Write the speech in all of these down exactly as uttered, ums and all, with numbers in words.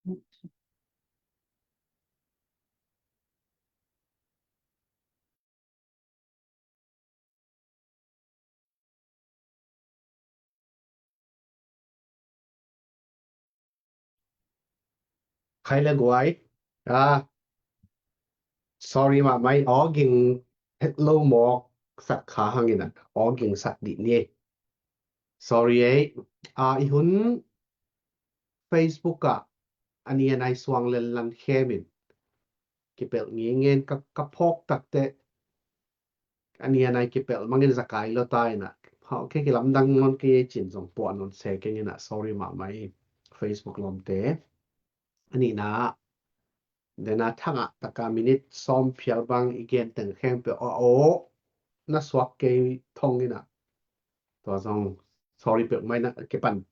Khai le guai. Ah, sorry mahmah, aw ging het lo mawk sak kha hangin ah, aw ging sak dih ni. Sorry ei. Ah, i hun Facebook ah a ni a nai suang lel lan khemin kipelh ngengen ka, ka phawk takte a ni a nai kipelh mangin zakai lo ta in ah. Hau, kei kilamdang non kei ei cin zong puah non se kei in ah, sorry mahmah ei Facebook lawmte. A nihna, dena thangah taka minit sawm phial bang i gen teng khempeuh a aw na suak kei thong in ah. Tua zong sorry peuhmah in ah, kipan,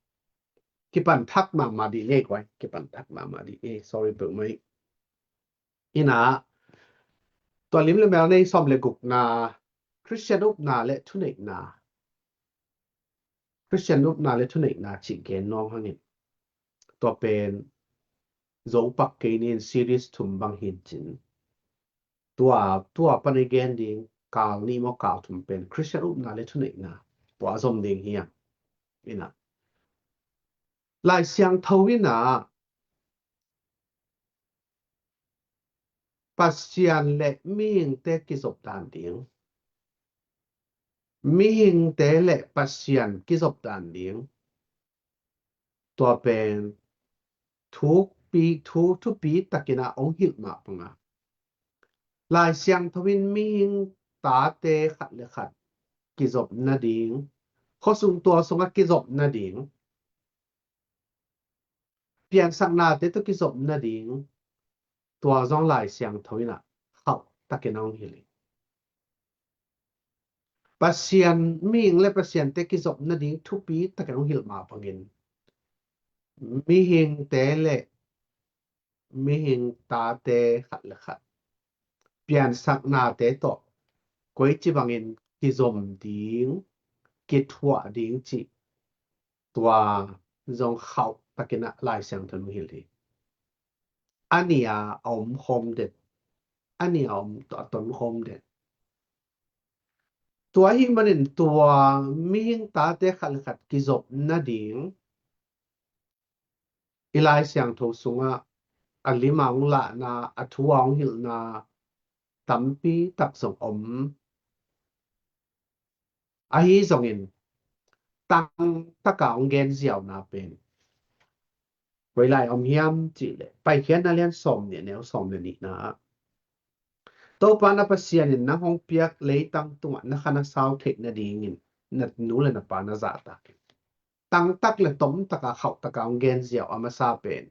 kipan thak mahmah dih ni ei guai, kipan thak mahmah dih ni ei, sorry peuhmah ei. In ah, tua lim le mel nei sawm le gukna, Khristian upna le thuneihna. Khristian upna le thuneihna cih gen nuam hangin, tua pen zo pak kei ni in, series thum bang hi in cin. Tua, tua pan i gen ding kal nih maw kal thum pen Khristian upna le thuneihna, tua zom ding hi a. In ah, Lai Siangtho in ah Pasian le mihingte kizop dan ding, mihingte le Pasian kizop dan ding, tua pen thupi, thu, thupi takin ah hong hilh mah bang a, Lai Siangtho in mihing tate khat le khat kizop nading, khuasung tualsung ah kizop nading, piansaknate tawh kizop nading, tua zong Lai Siangtho in ah khauh takin hong hilh hi. Pasian, mihing le Pasiante kizop nading thupi takin hong hilh mah bangin, mihingte le mihing tate khat le khat piansaknate tawh koici bangin kizom ding, kithuah ding cih, tua zong khauh takin ah Lai Siangtho in hong hilh hi. A nih a om khawm den, a nih a om, a ton khawm den. Tua ahih manin tua mihing tate khat le khat kizop nading i Lai Siangtho sungah a lim a hong lahna, a thu a hong hilhna tampi tak zong om. Ahi zongin tangtaka hong gen ziauna pen koi lai om hiam cih leh, Paikhiatna lian sawm nih, a neu sawm le nihna ah, Topa na Pasian in nang hong piak leitang tungah na kha na sau theih nadingin na nu le na pa na zahtak in. Tangtak le tomtaka khauhtaka hong gen ziau a masa pen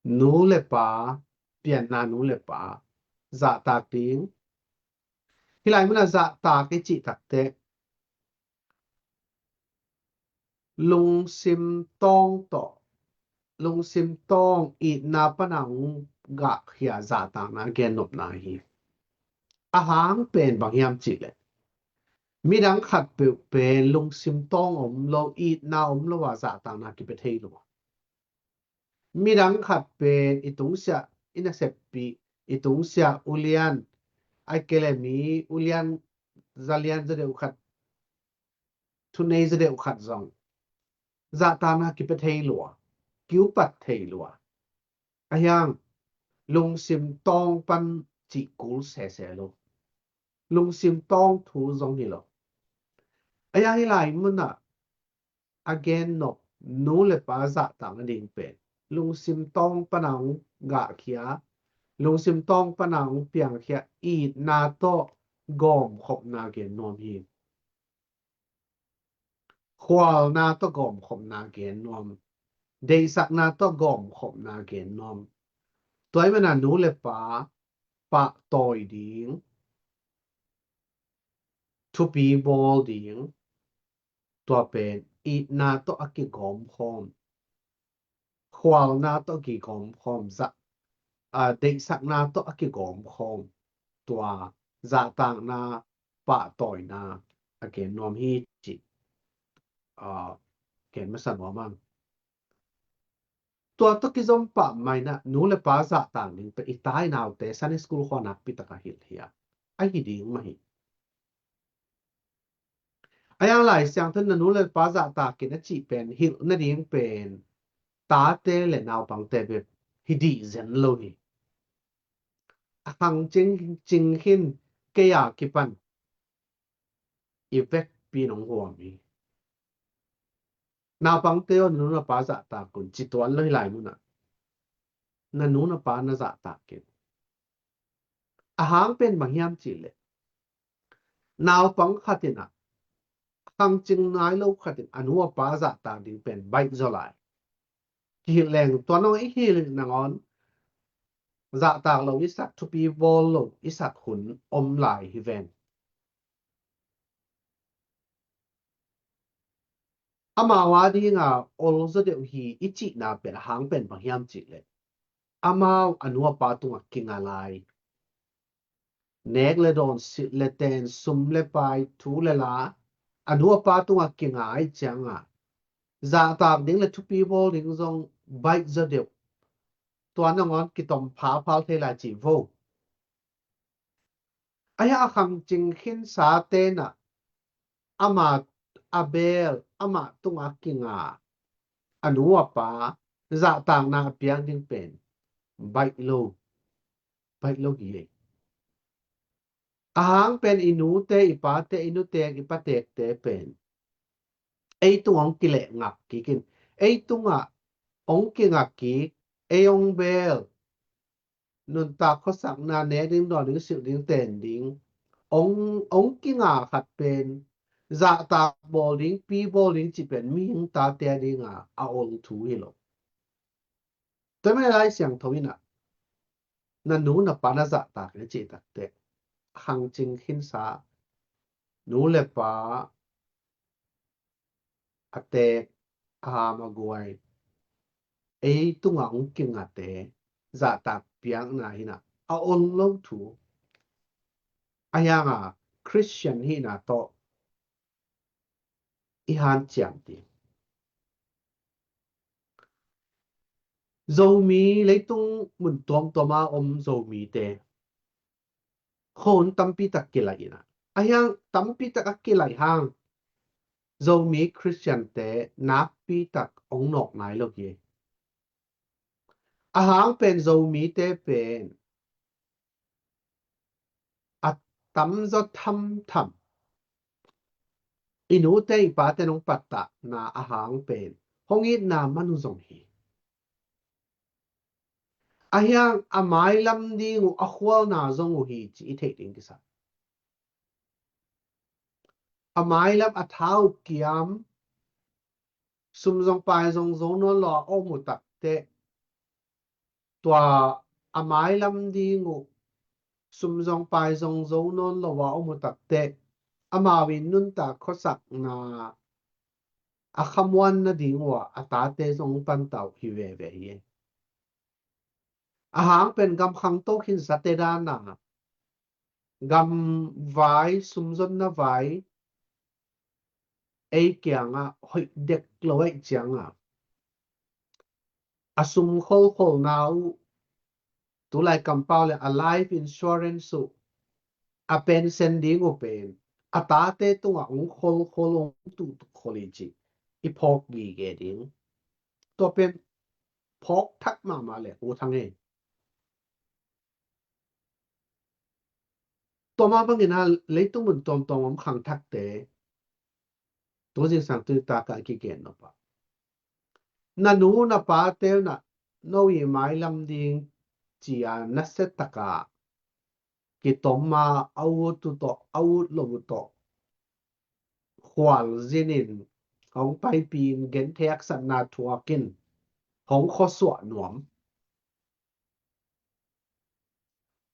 nu le pa, pianna nu le pa zahtak ding. Hih lai munah zahtak i cih takteh lungsim tawng tawh, lungsim tawng itna pana hong gahkhia zahtakna gennopna hi. A hang pen bang hiam cih leh, midang khatpeuh pen lungsim tawng om lo, itna om lo a zahtakna kipia thei lo. Midang khat pen i tungsiah, i naseppih, i tungsiah ulian, ai kei le mi ulian, zalian zadeuh khat, thunei zadeuh khat zong zahtakna kipia thei lua, kiupat thei lua. A hiang lungsim tawng pan cih kul sese lo. Lungsim tawng thu zong hi lo. A hiang hih lai munah a gennop nu le pa zahtak nading pen lungsim tawng pana hong gahkhia, lungsim tawng pana hong piangkhia itna tawh gawmkhopna gen nuam hi. Khualna tawh gawmkhopna gen nuam, deihsakna tawh gawmkhopna gen nuam. Tua ahih mana nu le pa pahtawi ding, thupi bawl ding, tua pen itna tawh a kigawmkhawm, khualna tawh a kigawmkhawm, zah, a, deihsakna tawh a kigawmkhawm, tua zahtakna, pahtawina a gen nuam hi cih, a, gen masa nuam ang. Tua tawh kizom pah mah in ah nu le pa zahtak ding pen i tai naute Sunday school khawng nakpi takin hilh hi a, ahi ding mah hi. A yang Lai Siangtho in na nu le pa zahtak in a cih pen hilh nading pen tate le naupangte bek hi ding zen lo hi. A khang cing, cing khin kei a kipan i vekpi in hong huam hi. Naupangte aw, na nu na pa zahtak un ci tuan lo hi lai mun ah. Na nu na pa na zahtak in. A hang pen bang hiam cih leh naupang khat in ah khang cing nai lo khat in a nu a pa zahtak ding pen baih zaw lai. Kihilh leng tua nong i hilh nangawn zahtak lo i sak, thupi bawl lo i sak hun om lai hi ven. Amau a dinga ol zaw deuh hi i cihna pen a hang pen bang hiam cih leh amau a nu a pa tungah kinga lai. Nek le dawn, silh le ten, sum le pai, thu le la, a nu a pa tungah kinga ahih ciangin zahtak ding le thupi bawl ding zong baih zaw deuh. Tua nangawn kitom phaphal thei lai ci vo. Ahi a khang cing khinsa ten ah amah a beel, amah tungah kinga a nu a pa zahtakna a piak ding pen baih lo, baih lo hi ei. A hang pen i nute, i pate, i nutek, i patekte pen ei tungah hong kileh ngak kik in, ei tungah hong kingak kik, ei hong beel, nuntak khuasakna, nek ding, dawn ding, silh ding, ten ding hong, hong kinga khat pen zahtak bawl ding, pi bawl ding cih pen mihing tate a dinga a ol thu hi lo. Tua mah Lai Siangtho in ah na nu na pa na zahtak in a cih takteh khang cing khinsa nu le pa a teek, a ham, a guai, ei tungah hong kingate zahtak piakna hi in ah a ol lo thu. A hiang a Khristian hihna tawh i hanciam ding. Zomi, leitung mun tuamtuam a om Zomite khuahun tampi tak kilaih in ah, a hiang tampi tak a kilaih hang Zomi Khristiante nakpi tak hong nawk nai lo hi. A hang pen Zomite pen a tamzaw thamtham i nute i pate nong pattahna a hang pen hong itna man uh zong hi. A hiang a mailam ding uh a khualna zong uh hi ci i theih ding kisa. A mailam a tha uh kiam, sum zong pai zong zo nawn lo a om uh takteh, tua a mailam ding uh sum zong pai zong zo nawn lo a om uh takteh, amau in nuntak khuasakna a khamuan nading uh a tate zong pantau hi veve hi. A hang pen gam khangto khinsate dan a, gam vai, sumzonna vai ei kiangah hoih dek lo ahih ciangah, a sum kholkholna uh, tulai kampau le a life insurance uh, a pension ding uh pen a tate tungah hong kholkhol, hong tuhtukhol hi ci i phawk gige ding. Tua pen phawk thak mahmah le U Thang ei. Tua mah bangin a leitung mun tuamtuam om khangthakte tu zingsang tuni tak a i kigen nop ah, na nu na pate uh na no i mailam ding ci a nasia taka kitom a, a ut uh tawh, a ut lo uh tawh khualzin in, hong paipih in, genthei haksatna thuak in, hong khuasuah nuam.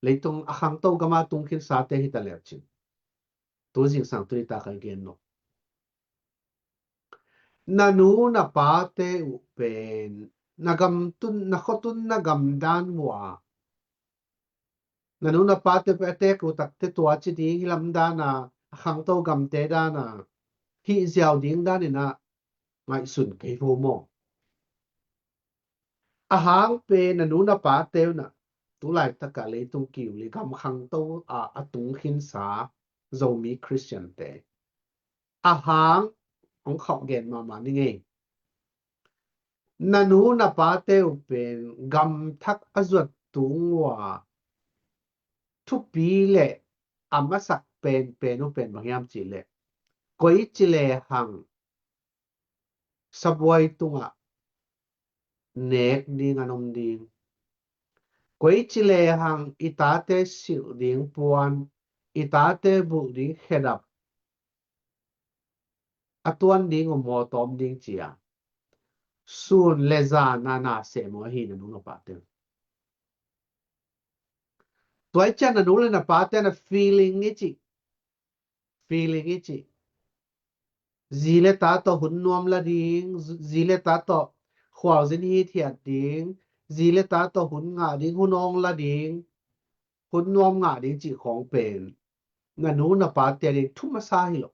Leitung a khangto gam a tung khinsate hi ta le uh cin, tu zingsang tuni tak a i gen nop, na nu na pate uh pen na gam tun, na khua tun, na gam dan uh a, na nu na pate uh pen a teek uh takteh tua ci ding hi lam dan a, a khangto gamte dan a hih ziau ding dan in a ngaihsun kei vo maw? A hang pen na nu na pate uh na, tu laitak a leitung kiu le gam khangto a, a tung khinsa Zomi Khristiante a hang hong khauh gen mahmah ni ngei. Na nu na pate uh pen gam thak a zuat tung uh a, thupi le a masak penpen uh pen bang hiam cih leh, koici le hang sabuai tungah nek ding an om ding. Koici le hang i tate silh ding puan, i tate bulh ding khedap, a tuan ding uh maw, tawm ding cia sun le zan a na seh maw ahi na nu na pate. Tua i cian na nu le na pate na feeling i cih, feeling i cih. Zi le ta tawh hun nuam la ding, zi le ta tawh khualzin hithiat ding, zi le ta tawh hun ngah ding, hun awng la ding, hun nuam ngah ding cih khawng pen na nu na pate a ding thu masa hi lo.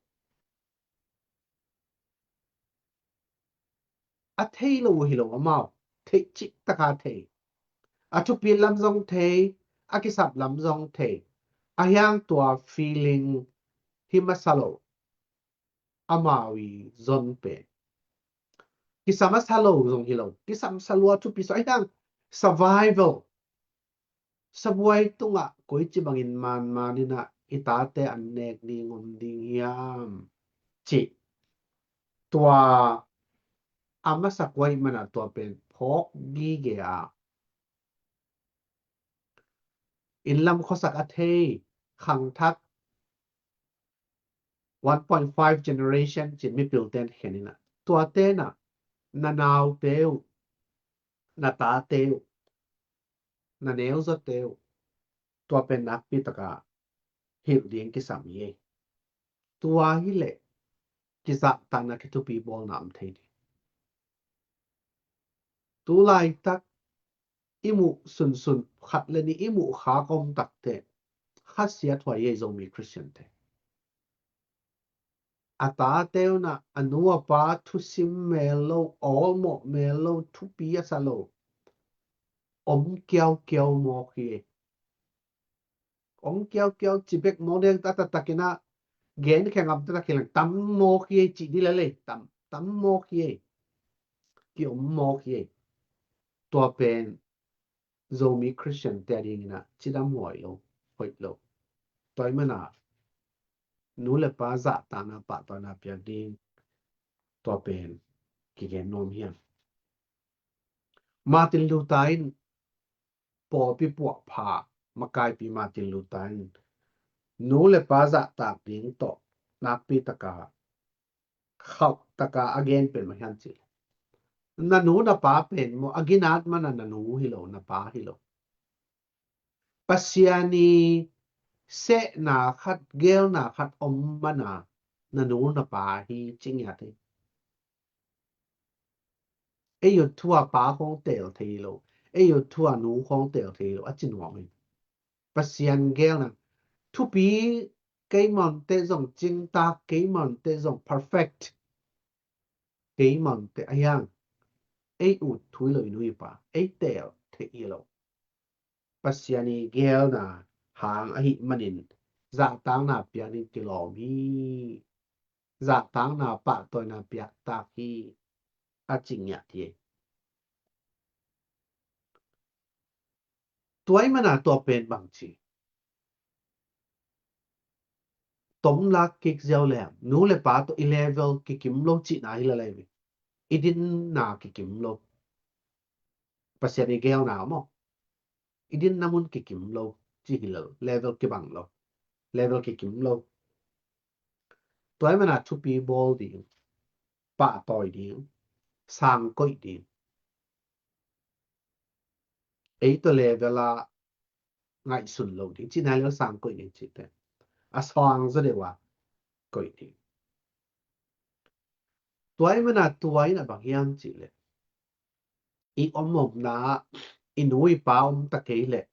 A thei lo uh hi lo, amau thei cik taka thei. A thupi lam zong thei, a kisap lam zong thei. A hiang tua feeling hi masa lo. Amau i zon pen kisa masa lo zong hi lo, kisa masa lua thupi sa, a hiang survival. Sabuai tungah koici bangin manman in ah i tate an nek ding om ding hiam cih, tua a masa kuai mana tua pen phawk gige a, inn lam khuasak a thei, khangthak, one point five generation cin mipil ten khen in ah, tua ten ah na naute uh, na tate uh, na neuzawte uh, tua pen nakpi taka hilh ding kisam hi ei. Tua hi leh kizahtakna, kithupi bawlna om thei ding. Tu laitak i muh sunsun, khat le nih i muh khak om takte khasiat huai ei Zomi Khristiante. A tate uh na a nu a pa thusim mel lo, awlmawh mel lo, thupi a sa lo, om kiaukiau mawk hi ei. Om kiaukiau ci bek mawk deng, a taktakin ah gen khia ngam taktak hi leng tam mawk hi ei cih dih lel ei, tam, tam mawk hi ei. Ki om mawk hi ei. Tua pen Zomi Khristiante a dingin ah cidam huai lo, hoih lo. Tua ahih mana nu le pa zahtakna, pahtawina piak ding, tua pen kigen nuam hiam? Martin Luther in, pawlpi puahpha makaipi Martin Luther in nu le pa zahtak ding tawh nakpi taka, khauh taka a gen pen mah hiam cih leh, na nu na pa pen maw, a ginat mana na nu hi lo, na pa hi lo. Pasian i sehna khat, gelna khat om mana na nu na pa hi ci ngiat hi. Ei uh thu a pa khawng teel thei lo, ei uh thu a nu khawng teel thei lo, a ci nuam hi. Pasian gelna thupi, keimah teh zong cingtak, keimah teh zong perfect, keimah teh a hiang ei ut thu hi lo, i nu i pa ei teel thei hi lo. Pasian i gelna hang ahih manin zahtakna piak ding kilawm hi. Zahtakna, pahtawina piaktak hi, a ci ngiat hi. Tua ahih mana tua pen bang ci, tomlak kik ziau leng nu le pa tawh i level kikim lo cihna hi lel ei ve. I dinna kikim lo. Pasian i gelna maw, i dinna mun kikim lo ci hi lel, level kibang lo, level kikim lo. Tua ahih mana thupi bawl ding, pahtawi ding, sangkoih ding, ei tawh level a ngaihsun lo ding cihna hi lel, sangkoih ding cihte, a sang zaw deuh a koih ding. Tua ahih mana tua in a bang hiam cih leh, i om omna ah i nu i pa om ta kei leh,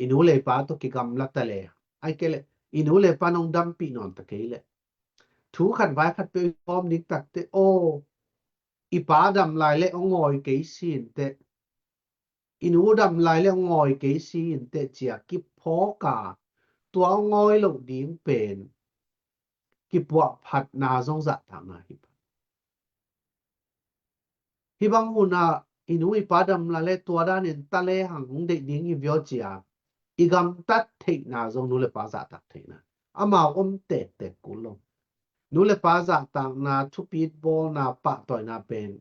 i nu le i pa tawh kigamla ta leh, ahih kei leh i nu le i pa nong dampih nawn ta kei leh, thu khat vai khat peuh i hawm ding tak teh, aw, i pa dam lai leh hong ngawi kei sin teh, i nu dam lai le ngawi kei si inteh ci-a kiphawk a, tua ngawi loh ding pen kipuahphatna zong zahtakna hi. Hih bang hunah i nu i pa dam lai le tua danin ta le hang hong deih ding hi viau ci-a i gamtat theihna zong nu le pa zahtak theihna, amau om tektek kul lo. Nu le pa zahtakna, thupit bawlna, pahtawina pen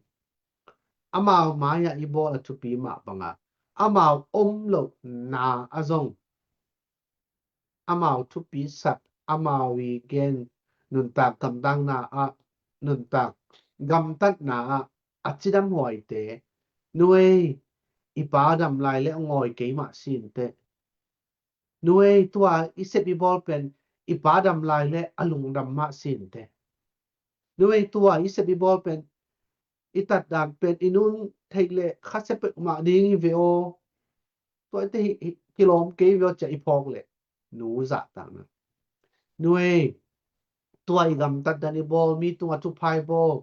amau mai-ah i bawl a thupi mah bangah amau om lohna ah zong amau thupisak, amau i gen nuntak gamtatna ah, nuntak gamtatna ah a cidam huaite, nu ei, i pa dam lai le a ngawi kei mah sinteh. Nu ei, tua i sep i bawl pen i pa dam lai le a lungdam mah sinteh. Nu ei, tua i sep i bawl pen i tatdan pen i nun theih le khasia peuhmah ding hi ve aw. Tua i te hi, hi, kilawm kei ve aw ci-a i phawk le nu zahtakna. Nu ei, tua i gamtat dan i bawl, mi tungah thupha i bawl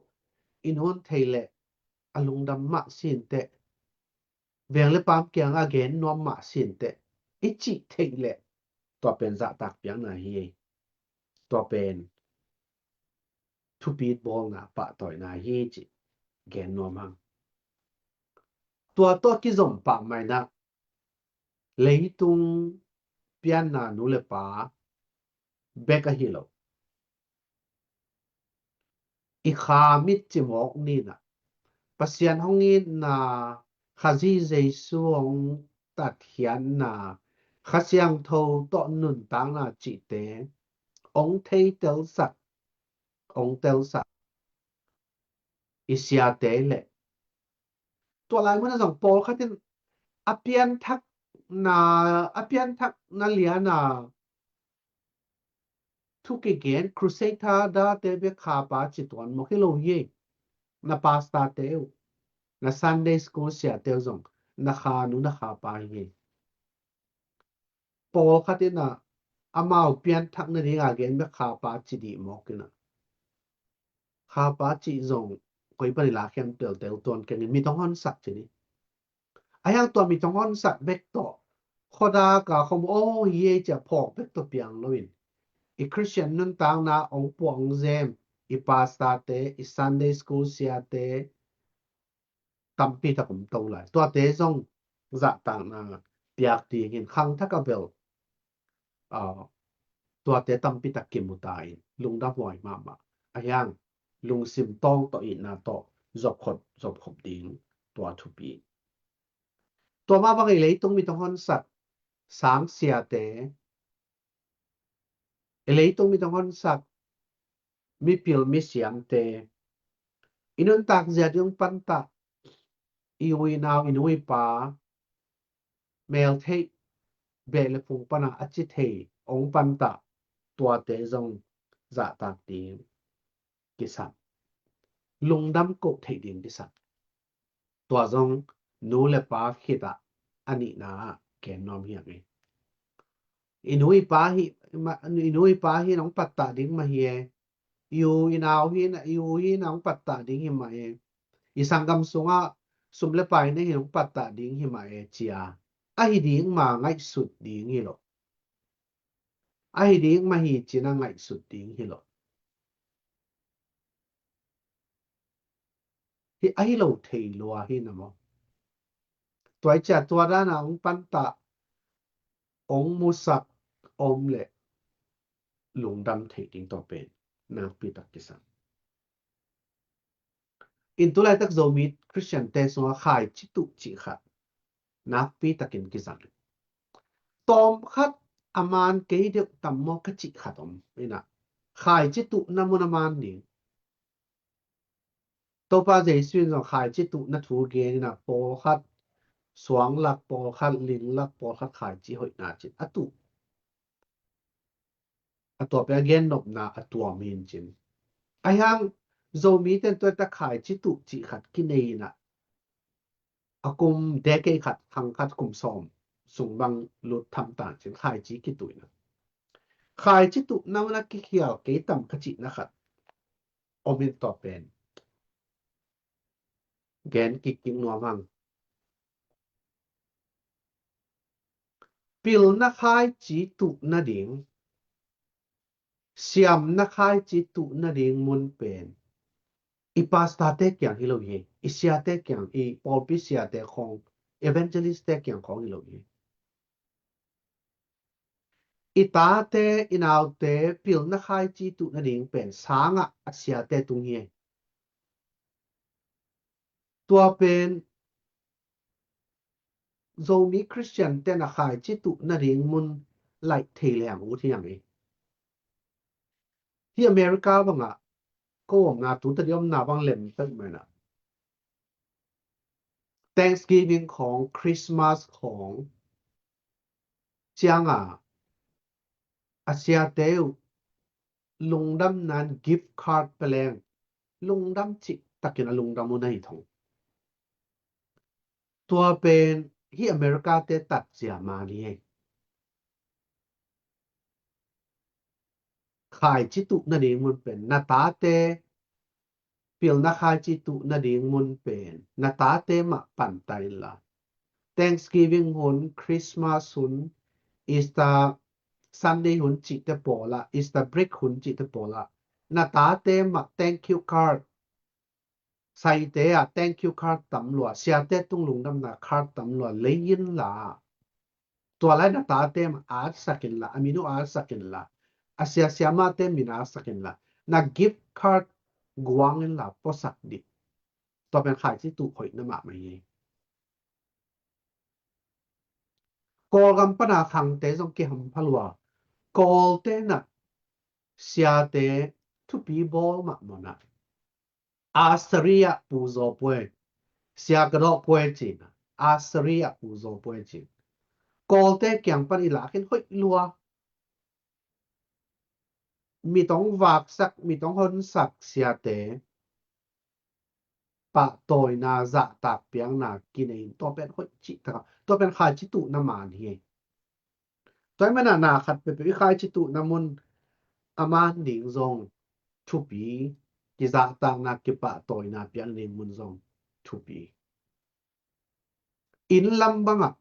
i nun theih le a lungdam mah sinteh. Veng le paam kiangah gen nuam mah sinteh i cih theih le tua pen zahtak piakna hi. Tua pen thupit bawlna, pahtawina hi cih gen nuam hang. Tua tawh kizom pah mah inah leitung pianna nu le pa bek ahi lo. I kha mit cimawk ninah Pasian hong itna, Khazih Jesu hong tatkhiatna, Kha Siangtho tawh nuntakna cihte hong theitelsak, hong telsak i siate le tua lai munah zong pawlkhat in a pianthakna, a pianthakna liana thu kigen, crusade thadate bek khapa ci tuan mawk hi lo hi. Na pastorte uh, na Sunday school siate uh zong na kha nu, na khapa hi. Pawlkhat inah amau pianthak nadinga gen bek khapa ci dih mawk inah, khapa cih zong koi pan i la khiam teltel tuan kengin mit hong honsak ci ni. Ahi hang tua mit hong honsak bek tawh khuadaka khom aw hi ei ci-a phawk bek tawh piang loin i Khristian nuntakna hong puah hong zem i pastorte, i Sunday school siate tampi tak om to lai. Tuate zong zahtakna piak dingin khangthak a bel, ah, tuate tampi tak kimu ta in lungdam huai mahmah. Ahi hang lungsim tawng tawh, itna tawh zopkhop, zopkhop ding tua thupi. Tua mah bangin leitung mit hong honsak sangsiate, i leitung mit hong honsak mipil misiamte, i nuntak zia ding hong pantah, i u i nau, i nu i pa meltheih, beh le phung pana a ci thei hong pantah, tuate zong zahtak ding kisam, lungdam koh theih ding kisam. Tua zong nu le pa khitah a nihna ah gen nuam hi hang e. I nu i pa hi, i nu i pa hi nong pattah ding mah hi e. I u i nau hi na, i u hi nong pattah ding hi mah e. I sanggam sungah sum le pai na hi nong pattah ding hi mah e ci-a ahi ding ma ngaihsut ding hi lo. Ahi ding mah hi ci-in a ngaihsut ding hi lo. Hi ahi lo thei lua hi na maw. Tua i ci-a tua dana hong pantah, hong musak om le lungdam theih ding tua pen nakpi tak kisam. In tu laitak Zomi Khristiante sungah khaici tuh cih khat nakpi takin kizang. Tawmkhat a man kei deuh tam maw ka cih khat om inah, khaici tuhna mun a man ding. Topa Jesu in zong khaici tuhna thu gen inah, pawlkhat suanglak, pawlkhat linglak, pawlkhat khaici hoihna cin a tuh. A tua pen a gennopna a tuam hi in cin. Ahi hang Zomite in tua i tak khaici tuh cih khat kinei inah, a kum decade khat, khang khat, kum sawm sung bang lut tham ta in cin, khaici kituh inah. Khaici tuhna munah kikhial kei tam ka cihna khat om in, tua pen gen kik kik nuam hang. Pilna khaici tuh nading, siamna khaici tuh nading mun pen i pastor-te kiang hi lo hi, i siate kiang, i pawlpi siate khawng, evangelist-te kiang khawng hi lo hi. I tate, i naute pilna khaici tuh nading pen sangah a siate tung hi. Tua pen Zomi Christian-te na khaici tuh nading mun laih thei leng ut hi hang hi. Hi America bangah ko omna tu tadi omna bang lem pek mah inah Thanksgiving khawng, Christmas khawng cianga a siate uh lungdamna in gift card pia leng lungdam cih takin a lungdam uh na hi thong. Tua pen hi America-te tatzia man hi. Khaici tuh nading mun pen na tate, pilna khaici tuh nading mun pen na tate mah panta inla, Thanksgiving hun, Christmas hun, Easter Sunday hun cihte pawlah, Easter break hun cihte pawlah na tate mah thank you card, saite ah thank you card tam lua, siate tung lungdamna card tam lua lei inla, tua lai na tate mah atsak inla, a min uh atsak inla, a sia siamate min atsak inla, na gift card guang inla puasak dih. Tua pen khaici tuh hoihna mahmah hi. Kawlgam pana khangte zong kihampha lua. Kawlte na siate thupi bawl mahmah na, อาสาเรีย puzaw puai, sia ka dawh puai cin, อาสาเรีย puzaw puai cin. Kawlte kiang pan i lakin hoih lua. Mi tong vaksak, mi tong honsak siate pahtawina, zahtak piakna kinei in tua pen hoih cih taka, tua pen khaici tuhna man hi. Tua hi mana na khat peuhpeuh i khaici tuhna mun a man ding zong thupi, kizahtakna, kipahtawina piak ding mun zong thupi. Inn lam bangah,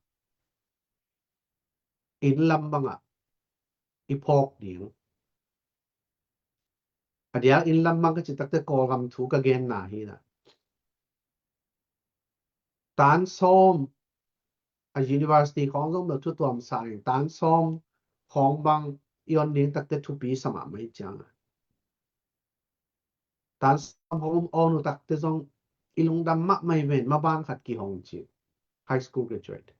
inn lam bangah i phawk ding. A diak inn lam bang ka cih takte Kawlgam thu ka genna hi na. Tan sawm, a university khawng zong bel thu tuam sa ing, tan sawm khawng bang i on ding takte thupi sa mahmah hi ciang a. Tan sawm khawng om on uh takte zong i lungdam mahmah hi ven, maban khat kihong ci, high school graduate.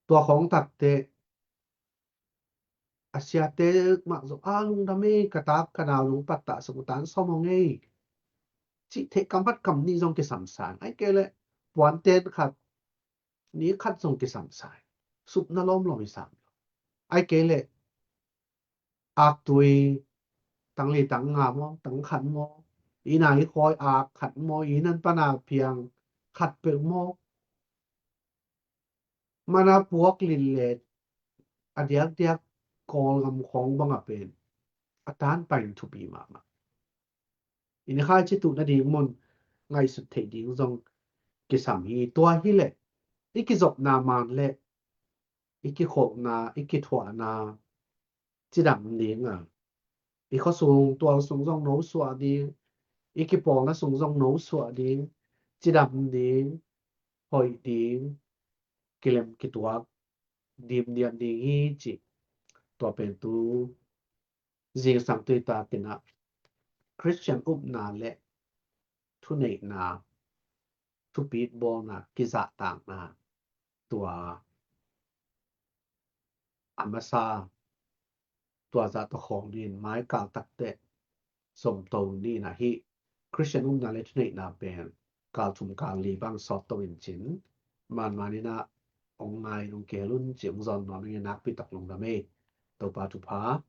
Tua khawng takte a siate mah zong a lungdam ei, ka tak ka nau lungpat tah sa ku tan sawm hong ei. Cih theih kam khat kam nih zong kisam sa ing. Ai kei leh puanten khat, ni khat zong kisam sa ing. Supna lawmlawm i sam lo. Ai kei leh aktui tangli tanga maw, tang khat maw, i na i khawi ak khat maw, i nan pana piang khat peuh maw, mana puak lillet a diakdiak Kawlgam khawng bangah pen a tan pain thupi mahmah. I na khaici tuhna ding mun ngaihsut theih ding zong kisam hi. Tua hileh i kizopna man leh i kikholhna, i kithuahna cidam ding a, i khuasung tual sung zong nosuah ding, i kipawlna sung zong nosuah ding, cidam ding, hoih ding, kilem kituak dimdiam ding hi cih tua pen tu zingsang tui takin ah Khristian upna le thuneihna, thupit bawlna, kizahtakna, tua a masa, tua zah tawh khawng dingin mai kal takteh zomto ni in ah hih Khristian upna le thuneihna pen kal thum kal li bang sawt to in cin, manmanin ah hong ngai in hong kihel un ci hong zawn nuam ing e. Nakpi tak lungdam ei. Topa thupha